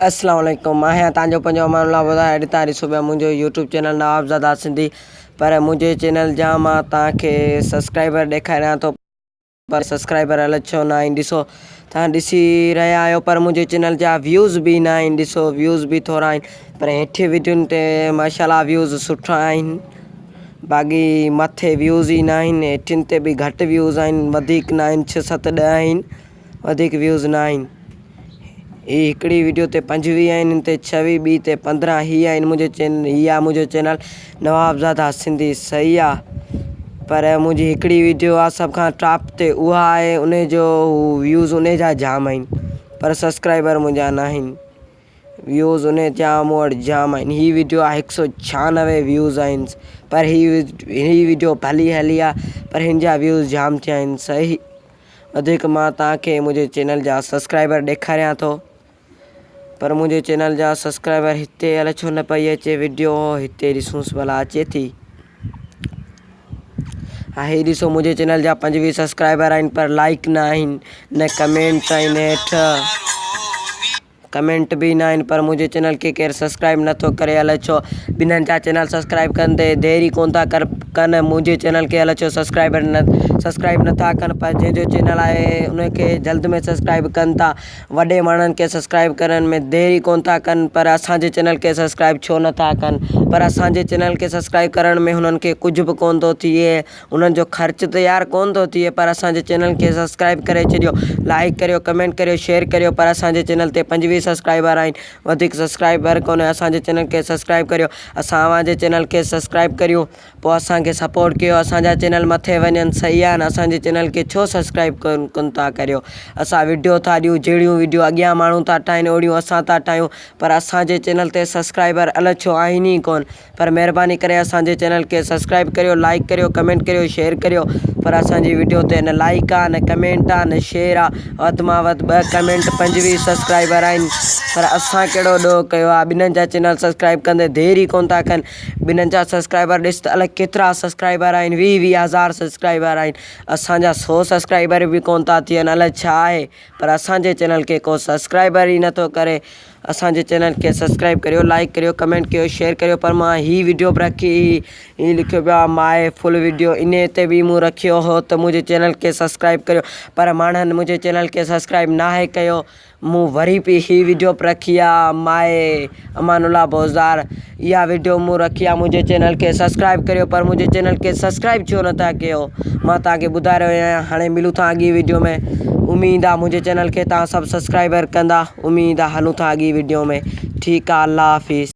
اسلام عليڪم مان آهيان تان جو پنهنجو امان الله ٻڌايو اڄ تان ڏسو پيا منهنجو يوٽيوب چينل نوابزاده سنڌي پر منهنجي چينل جا مان تان کي سبسڪرائبر ڏيکاريان ٿو پر سبسڪرائبر الائي ڇو نه آهن ڏسو تان ڏسي رهيا آهيو پر منهنجي چينل جا ويوز به نه آهن ڏسو ويوز به ٿورا آهن پر هيٺ ويڊيون تي ماشاءالله ويوز سٺا آهن باقي مٿي ويوز ئي نه آهن هيٺين تي به گهٽ ويوز آهن وڌيڪ نه آهن ڇهه ست ڏهه آهن وڌيڪ ويوز نه آهن هي هڪڙي وڊيو تي 25 آهن ان تي 26 ٻي تي 15 هي آهن منهنجو چينل هي آ منهنجو چينل نوابزاده سنڌي صحيح آ پر منهنجي هڪڙي وڊيو آ سڀ کان ٽاپ تي اها آهي ان جو ويوز ان جا جام آهن پر سبسڪرائبر منهنجا نه آهن ويوز ان جا مون وٽ جام آهن هي وڊيو آ هڪ سو 96 ويوز آهن پر هي هي وڊيو ڀلي هلي آ پر هن جا ويوز جام ٿيا آهن صحيح وڌيڪ مان توهان کي منهنجي چينل جا سبسڪرائبر ڏيکاريان ٿو پر منهنجي چينل جا سبسڪرائبر هتي الائي ڇو نه پئي اچي وڊيو هتي ڏسونس ڀلا اچي ٿي ها هي ڏسو منهنجي چينل جا 25 سبسڪرائبر آهن پر لائڪ نه آهن نه ڪمينٽ آهن هيٺ ڪمينٽ به نه آهن پر منهنجي چينل کي ڪير سسڪرائب نه ٿو ڪري الائي ڇو ٻنهن جا چينل سسڪرائب ڪندي دير ئي ڪون ٿا ڪر ڪن منهنجي چينل کي الائي ڇو سسڪرائبر نه سسڪرائب نه ٿا ڪن پر جنهن جو چينل آهي ان کي جلد ۾ سسڪرائب ڪن ٿا وڏي ماڻهن کي سسڪرائب ڪرڻ ۾ دير ئي ڪون ٿا ڪن پر اسان جي چينل کي سسڪرائب ڇو نه ٿا ڪن پر اسان جي چينل کي سسڪرائب ڪرڻ ۾ هنن کي ڪجهه به ڪون ٿو ٿئي انهن جو خرچ ته يار ڪون ٿو ٿئي پر اسان جي چينل کي سبسڪرائب ڪري ڇڏيو لائڪ ڪريو ڪمينٽ ڪريو شيئر ڪريو پر اسان جي چينل تي 25 سبسڪرائبر آهن وڌيڪ سبسڪرائبر ڪونهي اسان جي چينل کي سبسڪرائب ڪريو اسان اوهان جي چينل کي سبسڪرائب ڪريون پوء اسان کي سپورٽ ڪيو اسان جا چينل مٿي وڃن صحيح آهي نه اسان جي چينل کي ڇو سبسڪرائب ڪون ٿا ڪريو اسان وڊيو ٿا ڏيون جهڙيون وڊيو اڳيان ماڻهو ٿا ٺاهين اوڙيون اسان ٿا ٺاهيون پر اسان جي چينل تي سبسڪرائبر الائي ڇو آهن ئي ڪون پر مهرباني ڪري اسان جي چينل کي سبسڪرائب ڪريو لائڪ ڪريو ڪمينٽ ڪريو شيئر ڪريو پر اسان جي وڊيو تي نه لائڪ آ نه ڪمينٽ آ نه شيئر آ وڌ مان وڌ ٻه ڪمينٽ 25 سبسڪرائبر آهن پر اسان ڪهڙو ڏوهه ڪيو آ ٻنهن جا چينل سبسڪرائب ڪندي دير ئي ڪون ٿا ڪن ٻنهن جا سبسڪرائبر ڏس ته الائي ڪيترا سبسڪرائبر آهن ويهه ويهه هزار سبسڪرائبر آهن اسان جا سو سبسڪرائبر به ڪون ٿا ٿين الائي ڇا آهي پر اسان جي چينل کي ڪو سبسڪرائبر ئي نٿو ڪري اسان جي چينل کي سبسڪرائب ڪريو لائڪ ڪريو ڪمينٽ ڪيو شيئر ڪريو پر مان هي وڊيو به رکي هي لکيو پيو آهي ماء فل وڊيو انهي تي به مون رکيو هو ته منهنجي چينل کي سبسڪرائب ڪريو پر ماڻهن منهنجي چينل کي سبسڪرائب ناهي ڪيو مون وري به هي وڊيو به رکي آ ماء امان الله بوزدار اها وڊيو مون رکي آ منهنجي چينل کي سبسڪرائب ڪريو پر منهنجي چينل کي سبسڪرائب ڇو نٿا ڪيو مان توهان کي ٻڌائي رهيو آهيان هاڻي ملون ٿا اڳي وڊيو ۾ اميد آ منهنجي چينل کي توهان سڀ سبسڪرائبر ڪندا اميد آ هلون ٿا اڳي وڊيو ۾ ٺيڪ آ الله حافظ.